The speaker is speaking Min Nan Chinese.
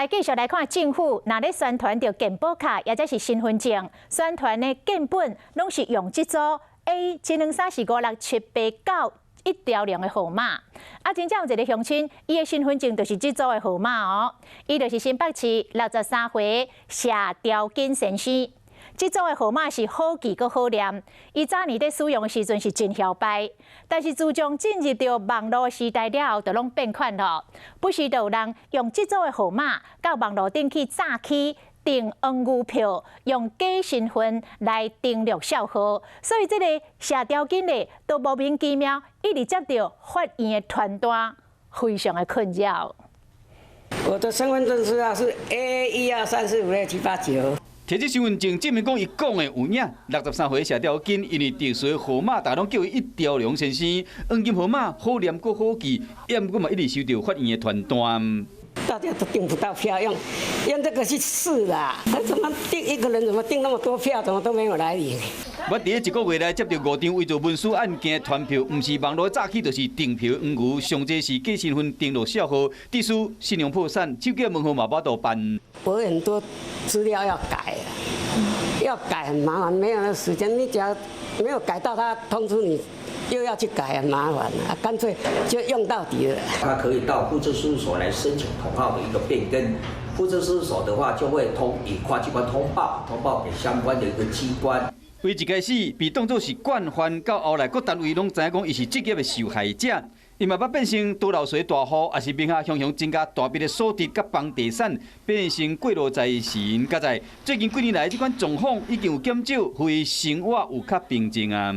來繼續來看政府，若咧宣傳著健保卡，抑者是身份證，宣傳的建本攏是用這組 A 一兩三四五六七八九一條龍的號碼。啊，真正有一个鄉親，伊的身份證就是這組的號碼哦。伊就是新北市63歲謝兆金先生。這組的號碼是好記閣好念，伊早年佇使用的時陣是真囂擺，但是自從進入著網路時代了後，就攏變款咯。不時就有人用這組的號碼到網路頂去詐欺訂黃牛票，用假身份來登錄銷號，所以這个謝兆金咧，都莫名其妙一直接著法院的傳單，非常的困擾。我的身份證字號是 A123456789。提這身份證證明講伊講的有影，63歲謝兆金因為特殊的號碼，大家攏叫伊一條龍先生，黃金號碼好念閣好記，毋過嘛一直收著法院的傳單。大家都訂不到票，用這個去試啦。他怎麼訂一個人怎麼訂那麼多票，怎麼都沒有來領？我佇咧一個月內接著五張偽造文書案件傳票，毋是網路詐欺，就是訂票黃牛，上濟是假身份登錄銷號，致使信用破產，手機門號嘛無法度辦。我很多資料要改，要改很麻煩，沒有那時間。你只要沒有改到，他通知你，又要去改，很麻煩啊，乾脆就用到底了。他可以到戶政事務所來申請統號的一個變更，戶政事務所的話就會以跨機關通報，通報給相關的一個機關。為一開始被當作是慣犯，到後來各單位攏知影講伊是職業的受害者，伊嘛捌變成多漏稅大戶，也是名下雄雄增加大筆的所得佮房地產，變成過路財神。閣在最近幾年來，這款狀況已經有減少，予伊生活有較平靜啊。